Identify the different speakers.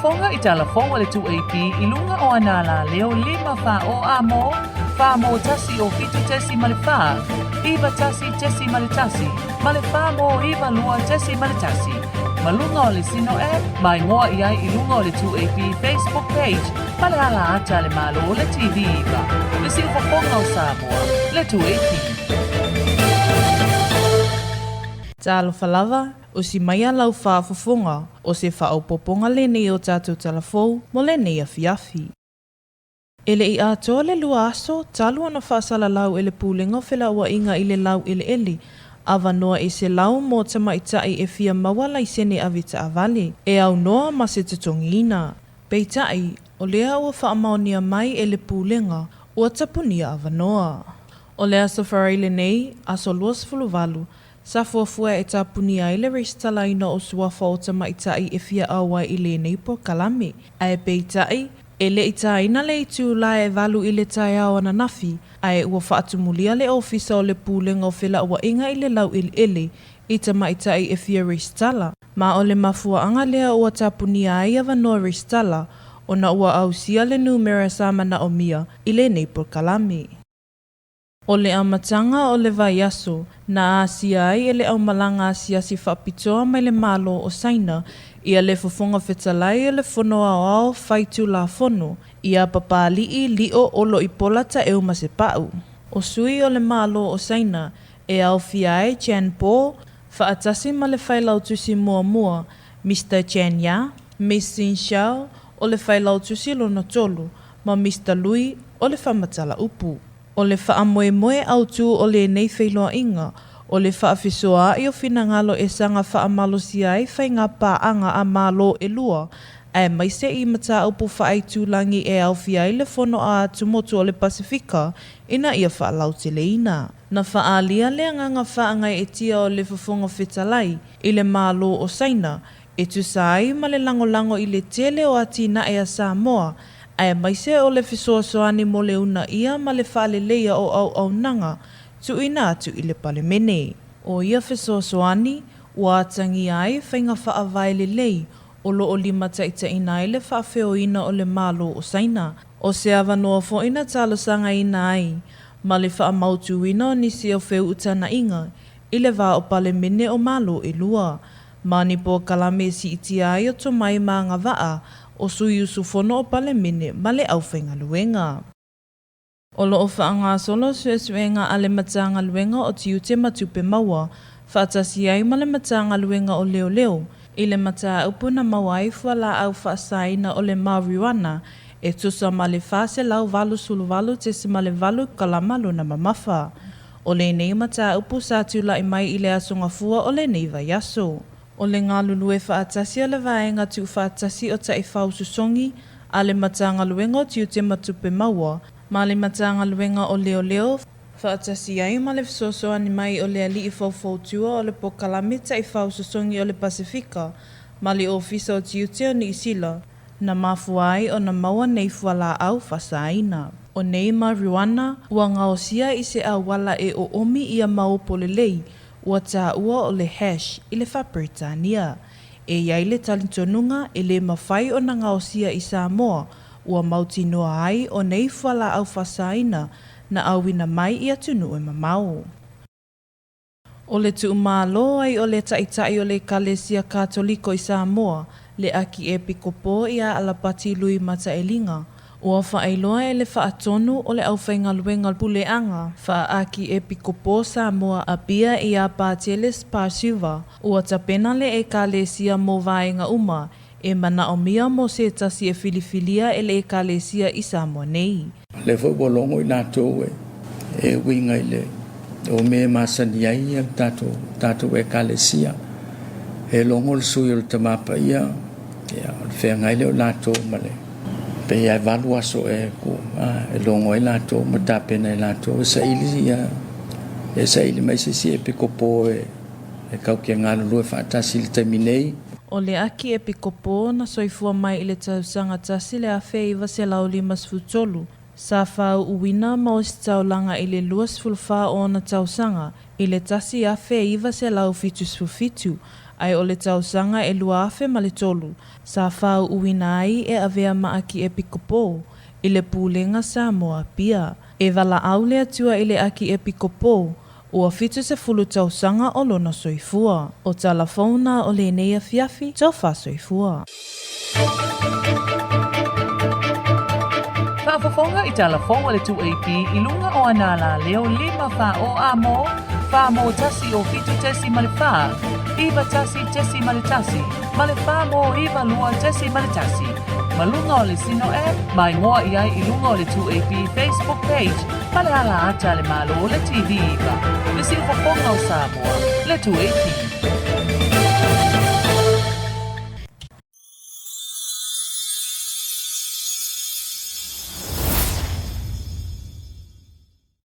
Speaker 1: Fofoga i tala fou a le 2AP i luga o ana alaleo 5 4 o a mo, 4 mo 1 o 7.4, 9 1.1, ma le 4 mo 9 2.1. Ma luga o le Sino app, ma igoa i ai i luga o le 2AP Facebook page ma le ala ata a le Malo le TV 9, le siufofoga o Samoa, le 2AP.
Speaker 2: Talofa lava, usi mai a lau faafofoga o se faaopoopoga lenei o tatou tala fou mo lenei afiafi. E le i atoa le lua aso talu ona faasalalau e le Pulega o Felauaiga i le Laueleele avanoa e 100 mo tamaitai e fia maua laisene avetaavale e aunoa ma se totogiina. Peitai, o lea ua faamaonia mai e le Pulega ua tapunia avanoa. O le Aso Faraile lenei, aso 28, sa fuafua e tapunia ai le resitalaina o suafa o tamaitai e fia auai i lenei polokalame. Ae peitai, e le i tāina le itulā e 8 i le taeao ananafi, ae ua faatumulia le Ofisa o le Pulega o Felauaiga i le Laueleele i tamaitai e fia resitala. Ma o le mafuaaga lea ua tapunia ai avanoa resitala, ona ua ausia le numera sa manaomia i lenei polokalame. O le amataga o le vaiaso, na asia ai e le aumalaga asiasi faapitoa mai le Malo o Saina ia le Fofoga Fetalai o le Fono Aoao Faitulafono, ia Papali'i Lio Oloipola Taeu Masepa'u. O sui o le Malo o Saina e aofia ai Chen Po, faatasi ma le Failautusi muamua, Mister Chen Ya, Miss Xin Xiao o le Failautusi lona tolu, ma Mister Lui o le faamatala upu. O le faamoemoe autu o lenei feiloaiga, o le faafesoaai o finagalo e saga faamalosia ai faiga paaga a Malo elua, aemaise i mataupu faaitulagi e aofia ai le Fono a Atumotu o le Pasefika ina ia faalauteleina. Na faaalia le agaga faagaeetia o le Fofoga Fetalai i le Malo o Saina e tusa ai ma le lagolago i le tele o atinae a Samoa, aemaise o le fesoasoani mo le uunaia ma le faaleleia o auaunaga tuuina atu i le Palemene. O ia fesoasoani, ua atagia ai faiga faavae lelei o lo o limataitaiina ai le faafeoina o le Malo o Saina. O se avanoa foi na talosagaina ai ma le faamautuina o nisi o feutanaiga i le va o Palemene o Malo elua, ma ni polokalame e siitia ai o tomai ma agavaa o sui usufono o Palemene ma le aufaigaluega. O lo o faagasolo suesuega a le Matagaluega o Tiute ma Tupe Maua faatasi ai ma le Matagaluega o Leoleo i le mataupu na maua ai fualaau faasaina o le marijuana e tusa ma le 488.8 kalama lona mamafa. O lenei mataupu sa tulai mai i le Aso Gafua o lenei vaiaso. O le galulue faatasi o le Vaega Tuufaatasi o Taifau Sosogi a le Matagaluega o Tiute ma Tupe Maua ma le Matagaluega o Leoleo, faatasi ai ma le fesoasoani mai o le Alii Faufautua o le Polokalame Taifau Sosogi o le Pasefika ma le Ofisa o Tiute o Niusila, na mafua ai ona maua nei fualaau faasaina. O nei marijuana, ua gaosia i se auala e ʻoʻomi ia maopo lelei, ua taua o le hash i le Faa-Peretania. E i ai le talitonuga e le mafai ona gaosia i Samoa, ua mautinoa ai o nei fualaau faasaina na auina mai i atunuu e mamao. O le tuumalo ai o le Taitai o le Ekalesia Katoliko i Samoa, le Akiepikopo ia Alapati Lui Mataeliga, ua faailoa e le Faatonu o le Aufaigaluega Puleaga Faa-Akiepikopo Samoa Apia ia Pateles Parsiva, ua tapena le Ekalesia mo vaega uma e manaomia mo se tasi e filifilia e le Ekalesia i Samoa nei.
Speaker 3: O lea foi ua logo i latou e uiga i le o mea e masani ai le tatou, tatou Ekalesia. E logo le sui o le Tama Paia, ia, o le feagai lea o latou ma le pei lava e 8 aso e ku, a, e logo ai latou ma tapena e latou e saili ia, e saili mai se isi epikopo e E kau ke galulue faatasi i le taimi nei.
Speaker 2: O le Akiepikopo na soifua mai i le tausaga 1953. Sa faauuina ma ositaulaga i le 24 o ona tausaga i le 1977, ae o le tausaga e 2003 sa faauuina ai e avea ma Akiepikopo i le Pulega Samoa Apia. E valaau le Atua i le Akiepikopo Ua 70 tausaga o lona soifua. O tala fou na o lenei afiafi, tofa soifua.
Speaker 1: Faafofoga i tala fou a le 2AP i luga o ana alaleo 5 fa o a mo, fa mo tasi o fitu tesi ma le fa, iva tasi tesi ma le tasi, ma le fa mo iva lua tesi ma le tasi. Ma luga o le Sino App, ma igoa i ai i luga o le 2AP Facebook page ma le ala ata a le Malo le TV 9, le siufofoga o Samoa, le 2AP.